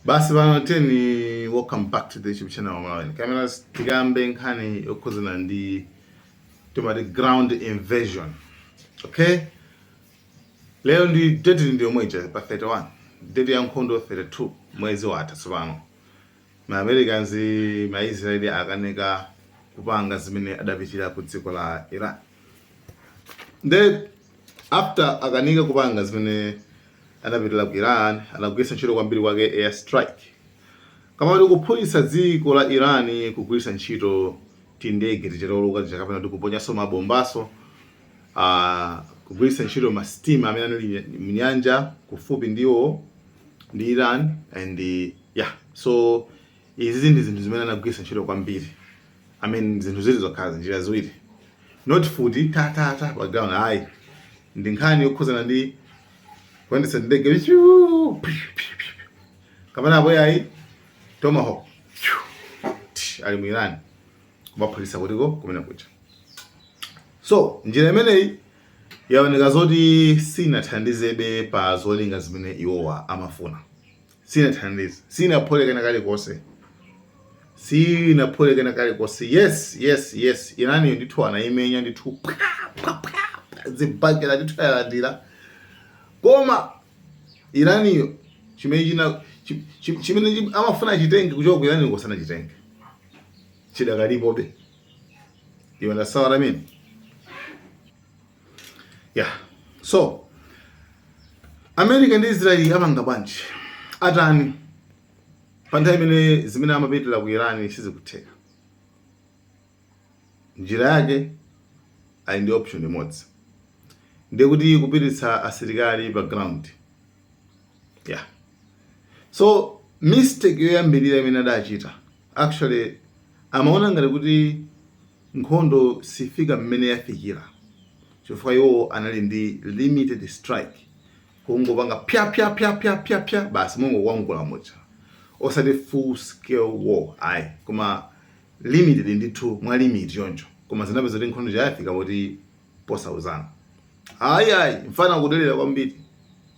Basi pano teni, welcome back to the YouTube channel Malawi Cameras. Tikambe nkhani yokhuzana ndi timati ground invasion. Okay, lero ndi date ndi yomwe ija pa 31, date ya nkhondo 32, mwezi watha tsopano. Ma Americans, ma Israeli akanika kupanga zimene adapitira ku dziko la Iran. Nde after akanika kupanga zimene adapitira ku Iran, anagwiritsa ntchito kwambiri kwake air strike, kama kuti kuphulitsa dziko la Iran, kugwiritsa ntchito tindege tichitoloka tija kapena kuti kuponyanso mabombaso, kugwiritsa ntchito masitima amene anali mnyanja kufupi ndiwo ndi Iran. And yeah, so izi ndi zinthu zimene anagwiritsa ntchito kwambiri. I mean, zinthu zili zokhazi, njira ziwiri, not futi ta ta ta pa ground, ayi. Ndi nkhani yokhuzana ndi kuyendetsa ndege kapena apo ayi Tomahawk ali mu Iran kumaphulitsa kutiko kumene kuja. So njira imeneyi yaoneka zoti sinathandizebe pa zolinga zimene iwowa amafuna. Sinathandize, sinaphule kena kalikonse, sinaphule kena kalikonse. Yes, Iraniyo ndithu anayimenya ndithu, pwa, pwa, pwa, pwa, zibakera ndithu yalandira. Koma Iraniyo chimene china chimene amafuna chitenge kuchoka ku Iraniyo kosana chitenge chidakalipobe. You understand what I mean? Yeah. So America ndi Israel amanga bwanji, atani pa nthawi imene zimene amapitira ku Iran sizikutheka? Njira yake ali ndi option imodzi, ndiye kuti kupititsa asilikali pa ground. Yeah, so mistake yoyambirira imene adachita, actually amaona ngati kuti nkhondo sifika mmene yafikira, chifukwa iwo anali ndi limited strike, kungopanga pya pya pya pya pya pya basi, mungokwangula muja, osati full scale war ayi, koma limited ndithu, mwa limit choncho. Koma zinapeza kuti nkhondo yafika poti posauzana. Ayi ayi, mfana kudelera kwambiri.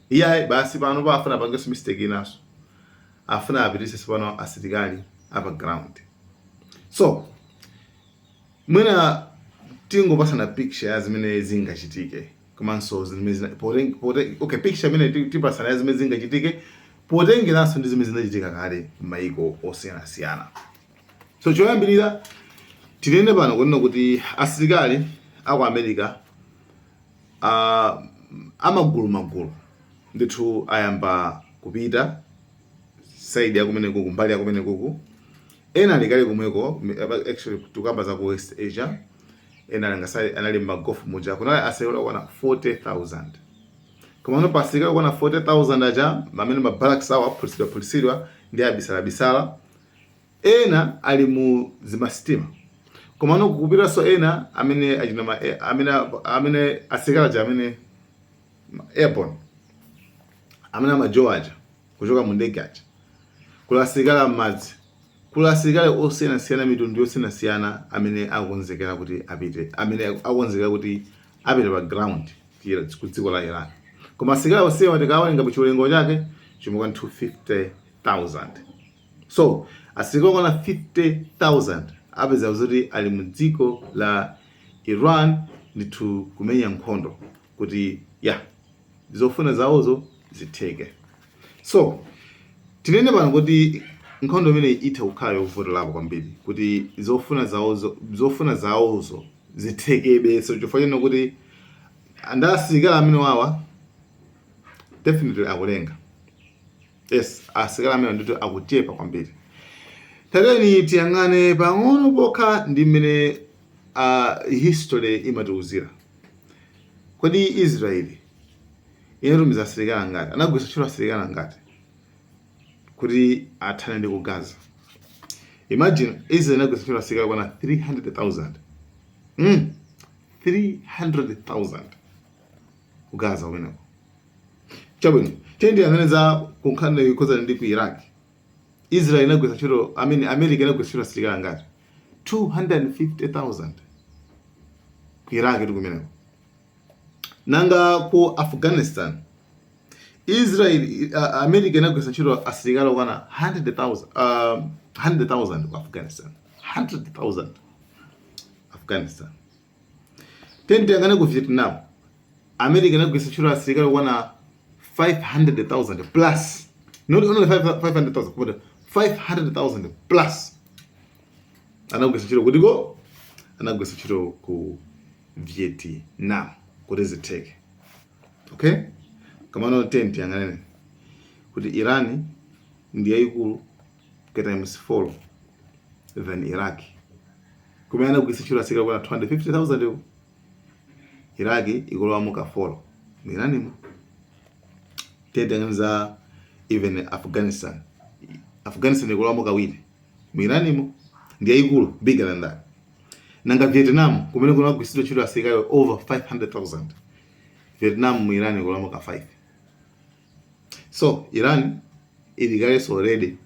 Iyayi, basi, pano pa afuna apangenso mistake inaso, afuna apitise pano asilikali apa ground. So mwina tingopasana picture ya zimene zingachitike komanso zimene okay, picture imene tipasana ya zimene zingachitike potengeranso ndi zimene zinachitika kale m'mayiko osiyanasiyana. So choyambirira tinene pano kunena kuti asilikali aku America amagulu magulu ndithu ayamba kupita side yakumeneko, kumbali yakumenekuku. Ena ali kale kumweko. Actually tikamba za ku West Asia. Ena ali anali m'ma Gulf muja. Kunali asilikali okwana 40,000. Komano pa asilikali okwana 40,000 aja amene ma barracks awo aphulitsidwaphulitsidwa ndi abisalabisala, ena ali mu zimasitima, komano kukupitanso ena amene achina amene asilikali aja amene airborne, amene amajowa aja kuchoka mu ndege aja. Kuli asilikali am'madzi, kuli asilikali osiyanasiyana, mitundu yosiyanasiyana amene akukonzekera kuti apite, amene akukonzekera kuti apite pa ground ku dziko la Iran. Koma asilikali onsewa tikawerenga pa chiwerengo chake chimakwana 250,000. So asilikali okwana 50,000 apeza kuti ali mu dziko la Iran ndithu kumenya nkhondo kuti ya zofuna zawozo zitheke. So tinene pano kuti nkhondo imeneyi itha kukhala yovutirapo kwambiri kuti zofuna zawozo zithekebe. So chifukwa chino kuti ndi asilikali amene wawa definitely akulenga. Yes, asilikali amene ndithu akuchepa kwambiri. Tateni tiyang'ane pang'ono pokha ndi mmene history imatiuzira. Kodi Israeli inatumiza asilikali angati, anagwiritsa ntchito asilikali angati kuti athane ndi ku Gaza? Imagine, Israel inagwiritsa ntchito asilikali kwana 300,000, 300,000 ku Gaza kumeneko. Chabwino, tiyeni tiyang'ane za kunkhani yokhuzana ndi ku Iraq. Israel inagwiritsa ntchito, I mean, America inagwiritsa ntchito asilikali angati? 250,000 ku Iraq ndi kumeneko. Nanga ku Afghanistan, Israel, America inagwiritsa ntchito asilikali okwana 100,000, 100,000 ku Afghanistan, 100,000 Afghanistan. Tiyang'ane ku Vietnam, America inagwiritsa ntchito asilikali okwana 500,000 plus, not only 500,000 but 500,000 plus. Anagwiritsa ntchito kutiko? Anagwiritsa ntchito ku Vietnam kuti zitheke, okay? Kamano tiyang'anene kuti Iran ndi yayikulu ka times 4 than Iraq, kumene anagwiritsa ntchito asilikali okwana 250,000. Iraq ikulowamo ka 4 mu Iranimo. Tiyang'aniza even Afghanistan, Afghanistan ikulowamo kawiri mu Iranimo, ndi yayikulu, bigger than that. Nanga Vietnam, kumene kunagwiritsidwa ntchito asilikali over 500,000, Vietnam mu Iran ikulowamo ka 5. So Iran ili kalenso ready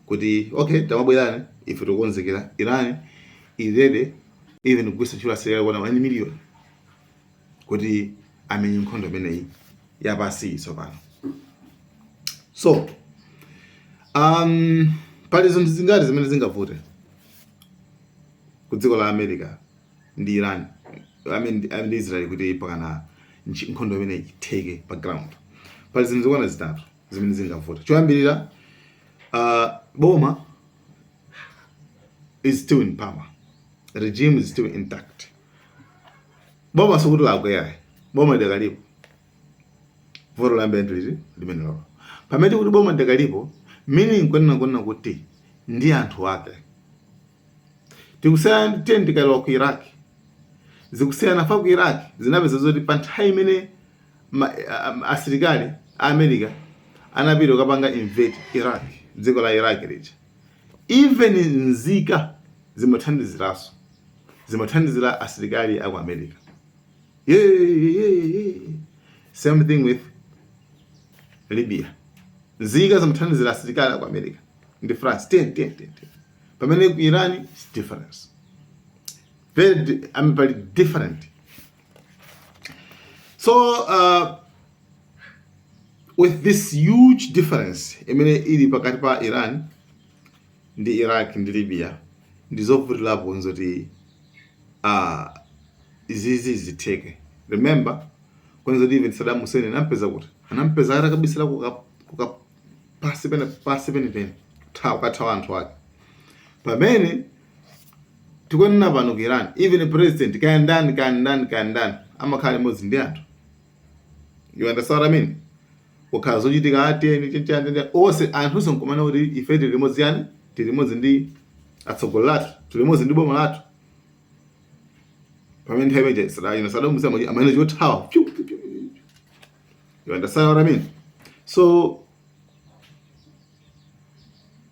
kuti, okay, tamabwerani, ife tikukonzekera. Iran ili ready even kugwiritsa ntchito asilikali okwana 1 million kuti amenye nkhondo imeneyi yapasi tsopano. So pali zinthu zingati zimene zingavute ku dziko la America ndi Iran, I mean, ndi Israel, kuti pakana nkhondo imeneyi itheke pa ground? Pali zinthu zokwana zitatu zimene zingavute. Choyambirira, boma is still in power, regime is still intact. Boma sikuti lakwera, boma lidakalipo. Vuto layamba ndiliti limene lolo pamene kuti boma lidakalipo, meaning kwenena kuti ndi anthu ake. Tikusiyana, tiye tikalowa ku Iraq, zikusiyana fa ku Iraq zinapeza zoti pa nthawi imene asilikali a America anapita kukapanga invade Iraq, dziko la Iraq lija, even nzika zimathandiziranso, zimathandizira asilikali aku America. Yeah. Same thing with Libya, nzika zimathandizira asilikali aku America ndi France 10 10 10 10. Pamene ku Iran it's difference very I mean, very different. So with this huge difference imene ili pakati pa Iran ndi Iraq ndi Libya, ndi zovutirapo nzoti izizi zitheke. Remember kwanza kuti even Saddam Hussein anampeza kuti anampeza atakabisira kuka pasi pene pasi penipeni, thawa kathawa anthu ake. Pamene tikunena pano ku Iran, even president kaya ndani, kaya ndani, kaya ndani, amakhala limodzi ndi anthu. You understand what I mean? Kukhala zochitika ateni chenchani, onse anthu nkumana kuti ife tili limodzi yani, tili limodzi ndi atsogoleri athu, tili limodzi ndi boma lathu. Pamene nthawi imene Saddam Saddam Hussein amene chothawa. Pyu, pyu, pyu, pyu. You understand what I mean? So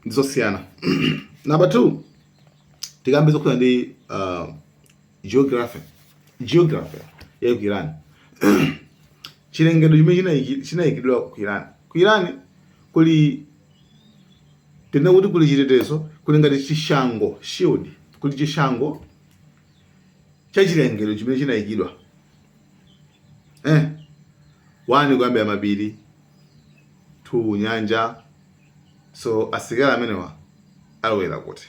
ndizosiyana. Number two, tikambe zokhuza ndi geography ya ku Iran, chilengedwe chimene chinayikidwa ku Iran. Ku Iran kuli, tena kuti kuli chitetezo, kuli ngati chishango, shield, kuli chishango cha chilengedwe chimene chinayikidwa, one, kuyambira mapiri, two, nyanja. So asilikali amenewa alowera kuti?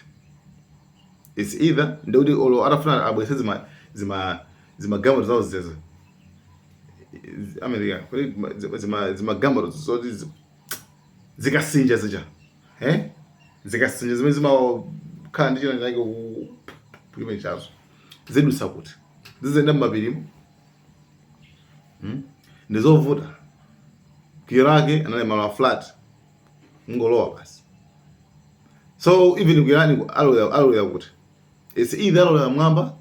It's either ndikuti olo atafuna abwese zima zima zimagalimoto zawo zizezo America kuti zimagalimoto zoti zikasinja zija, zikasinja zimene zimakhala ndi china chake chimene chazo zidusa kuti zizenda mmapirimo, Ndizovuta. Ku Iraq anali malo a flat, ngolowa basi. So even ku Iran alowera kuti? It's either alowera mwamba,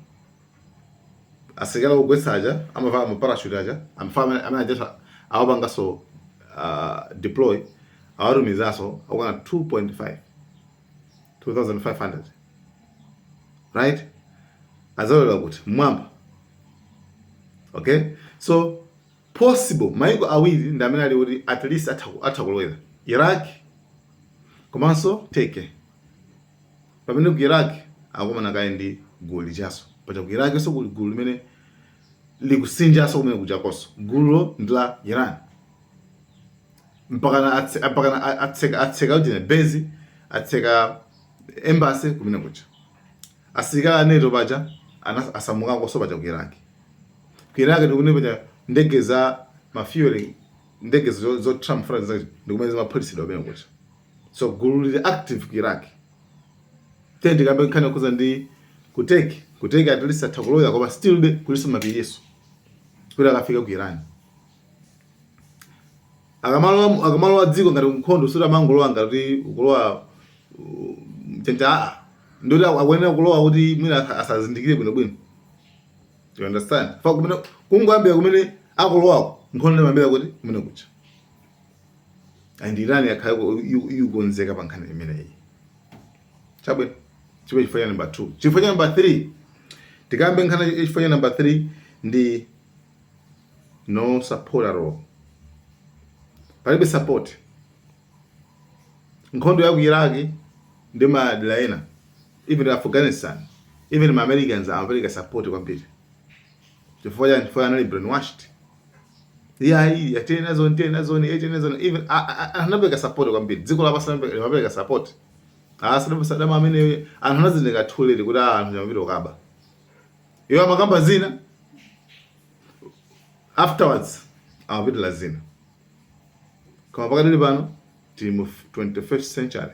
asilikali okugwetsa aja amavala ma parachute aja, amafana amene aja awapanganso deploy, awatumizanso akwana 2.5, 2500, right? Azalowera kuti? Mwamba, okay? So possible maiko awiri ndi amene ali kuti at least atha kulowera, Iraq komanso Turkey. Pamene ku Iraq akumana kaye ndi gulu lichaso pacha. Ku Iraq so kuli gulu limene likusinjaso kumene kuchakonso, gululo ndi la Iran. Mpakana atseka kuti base, atseka embassy kumene kuja. Asilikali a NATO paja asamukanso paja ku Iraq. Ku Iraq ndikumene paja ndege za ma fueling, ndege zo Trump funa ndikumene zimaphulitsidwa kumene kuja. So gulu lili active ku Iraq. Tiye ndikambe nkhani yokhuza ndi ku Turkey. Ku Turkey at least atha kulowera, koma still be kuliso mapiriso kuti akafika ku Iran. Akamalowa dziko ngati nkhondo, suti amangolowa ngati ukulowa mchenja, aa, ndoti akuyenera kulowa kuti mwina asazindikire bwinobwino, you understand? Fa kumene kungoyambira kumene akulowako, nkhondo imayambira kuti kumene kucha. And Iran yakhala ikukonzeka pa nkhani imeneyi. Chabwino, chipo chifukwa cha number 2. Chifukwa cha number 3, tikambe nkhani chifukwa cha number 3 ndi no support at all, palibe support. Nkhondo ya ku Iraq ndi madera ena, even Afghanistan, even ma Americans amapereka support kwambiri. Chifukwa chani? Chifukwa anali brainwashed. Yayi, yatene nazoni, tene nazoni, tene nazoni. Even anapereka support kwambiri. Dziko lapansi limapereka support. Ah, Saddam, Saddam amene anthu anazindika too late kuti ah, anthu amapita kukaba. Iwo amakamba zina, afterwards amapitira zina. Koma pakadali pano tili mu 21st century,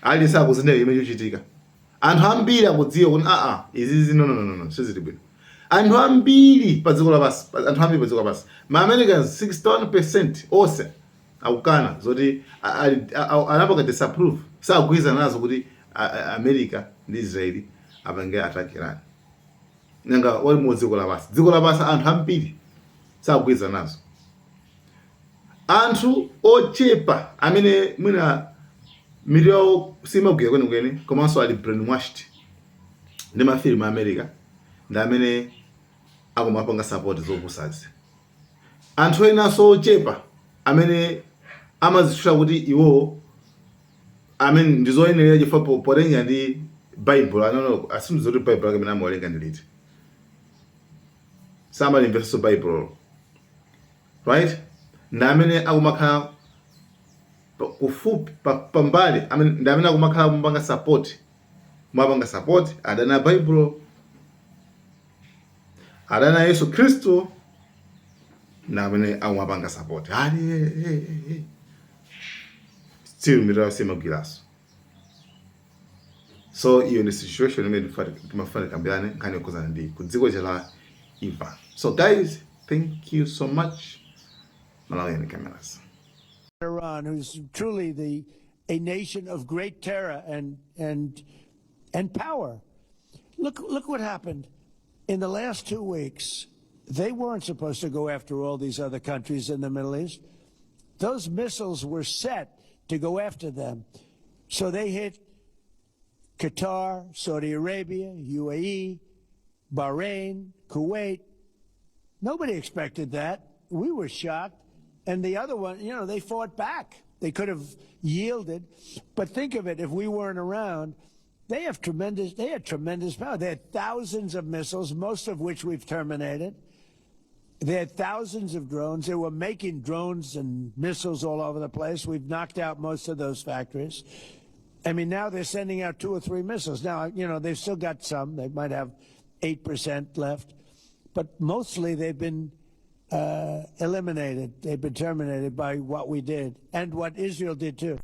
aliyense akuzindikira chimene chikuchitika. Anthu ambiri akudziwa kuti aa, izizi, no, no, no, no, sizili bwino. Anthu ambiri pa dziko lapansi, anthu ambiri pa dziko lapansi, ma Americans 61% onse akukana zoti anapanga disapprove, sakugwirizana nazo kuti America ndi Israeli apange attack Iran. Nanga wali mu dziko lapansi, dziko lapansi anthu ambiri sakugwirizana nazo. Anthu ochepa amene mwina mitu yawo simagwira kwenikweni, komanso ali brainwashed ndi mafilimu a America, ndi amene akumapanga support zopusazi. Anthu enanso ochepa amene amazitchula kuti iwo amene ndizoyenerera, chifukwa potenga ndi Bible anono, asindizo kuti Bible ake amene amawerenga ndi liti, samalimvetsanso Bible, right? Ndi amene akumakhala kufupi pambali, ndi amene akumakhala kumapanga support, kumapanga support adani a Bible, adani a Yesu Khristu, ndi amene akumapanga support ali eh. Still mitu yawo simagwiraso. So iyo ndi situation imene timafuna tikambirane, nkhani yokhuzana ndi ku dziko la Iran. So guys, thank you so much. Malawian Cameras. Iran, who's truly the a nation of great terror and power. Look what happened in the last 2 weeks. They weren't supposed to go after all these other countries in the Middle East. Those missiles were set to go after them. So they hit Qatar, Saudi Arabia, UAE, Bahrain, Kuwait. Nobody expected that. We were shocked. And the other one, they fought back. They could have yielded. But think of it, if we weren't around, they had tremendous power. They had thousands of missiles, most of which we've terminated. They had thousands of drones. They were making drones and missiles all over the place. We've knocked out most of those factories. I mean, now they're sending out two or three missiles. Now, they've still got some. They might have 8% left. But mostly they've been eliminated. They've been terminated by what we did and what Israel did too.